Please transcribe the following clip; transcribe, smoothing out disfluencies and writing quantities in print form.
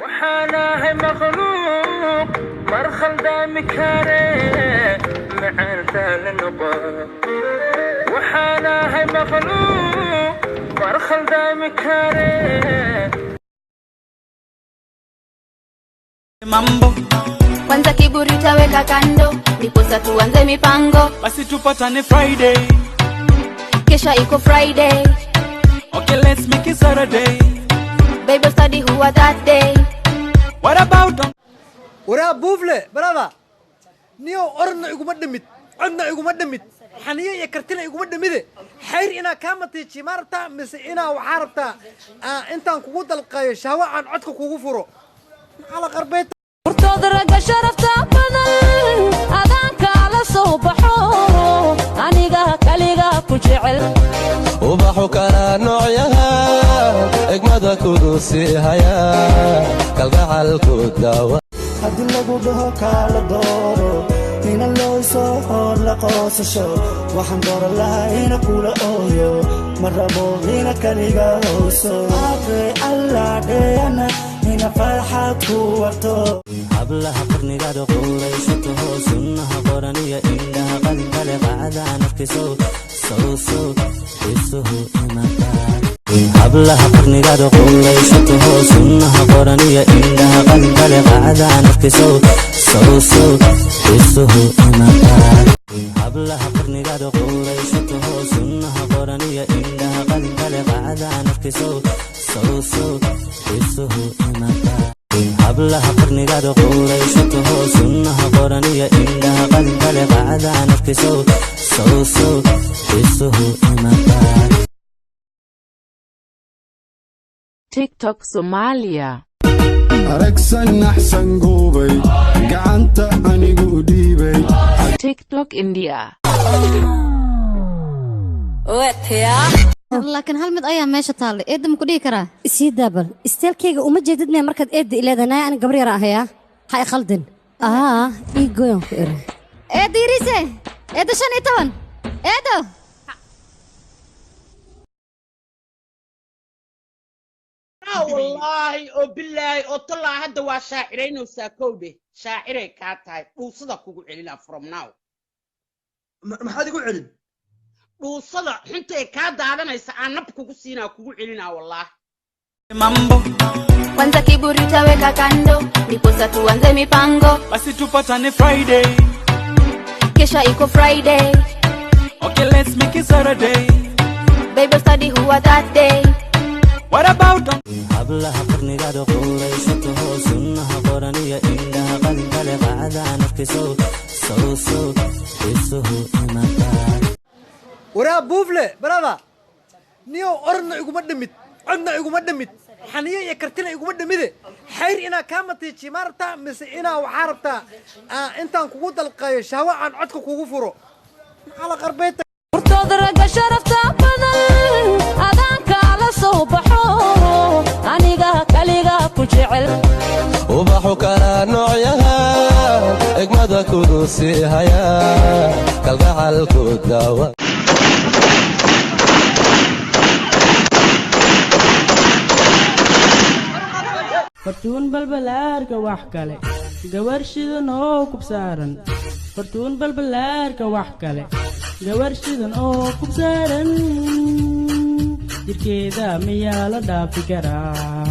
Waxaan ahay makhluuq mar khaldaami kare, macaanta la noqo. Waxaan ahay makhluuq mar khaldaami kare. Mambo. Kwanza kiburi taweka kando, ndiposa tuanze mipango. Basi tupatane Friday. Kesha iko Friday. Okay, let's make it Saturday. Bible study huwa that day. What about on Waraa buufle, brother, niyow, orodna iguma dhamid, codna iguma dhamid, xaniyo iyo kartina iguma dhamide. Xayr inaa kaa matiijiyo ma rabtaa, mise inaa waxaa rabtaa intaan kugu dalqayo shahwo aan codka kugu furo? Maxaa la qarbeeta? Hortood ragga sharafta badan adaanka la soo baxo, aniga kaliga ku jecel. Ubaxu kala noocyaha, egmada kudusi haya, kalgacalku daawa. Haddii lagu dhaho kaala dooro, ina looyso ood la qoosasho, waxaan dooran lahaa ina kula ooyo. Ma rabo ina kaliga hoyso, aabe alla dheana ina farxad ku warto. Hablaha qarnigaada quuraysato, sunnaha qoran iyo indhaha qalinkale, qacdaan arkayso, sowsow isuhu imataa. Hablaha qarnigaada quuraysato, sunnaha qoran iyo indhaha qalinkale, qacdaan arkayso, sowsow isuhu imataa. Hablaha qarnigaada quuraysato, sunnaha qoran iyo indhaha qalinkale, qacdaan arkayso, sowsow isuhu imataa. Hablaha qarnigaada quuraysato, sunnaha qoran iyo indhaha qalinkale, qacdaan arkayso, sowsow isuhu imataa. TikTok Somalia. Aragsan axsan guubay, gacanta anigu dhiibay. TikTok India. Laakiin hal mid ayaa meesha taallay, eedda, ma ku dhihi karaa? Isii daabal isteelkayga uma jeedid miya markaad eedda ileedanaya? Ani gabar yara ahayaa, ha i khaldin, ii gooyan ku iri. Eedda yariise, eedda 15, eeddo. Wallaahi oo bilaahi oo tallaa, hadda waa shaaciraynaysaa. Kowdhe, shaaciray kaa tahay. Dhuusada kugu celinaa from now. Maxaad igu celin? Dhuusada xuntay kaa daadanaysa aan nab kugu siinaa, kugu celinaa wallaahi. Mambo. Kwanza kiburi taweka kando, ndiposa tuanze mipango. Basi tupatane Friday. Kesha iko Friday. Okay, let's make it Saturday. Bible study huwa that day. What about on Hablaha qarnigaada quuraysato, sunnaha qoran iyo indhaha qalinkale, qacdaan arkayso, sowsow isuhu imataa. Waraa buufle, brother, niyow, orodna iguma dhamid, codna iguma dhamid, xaniyo iyo kartina iguma dhamide. Xayr inaa kaa matiijiyo ma rabtaa, mise inaa waxaa rabtaa intaan kugu dalqayo shahwo aan codka kugu furo? Maxaa la qarbeeta? Hortood ragga sharafta badan adaanka la soo baxo, aniga kaliga ku jecel. Ubaxu kala noocyaha, egmada kudusi haya, kalgacalku daawa. Fartuun balbalaarka, wax kale gabar shidan oo kubsaaran. Fartuun balbalaarka, wax kale gabar shidan oo kubsaaran, jirkeeda miyaa la dhaafi karaa?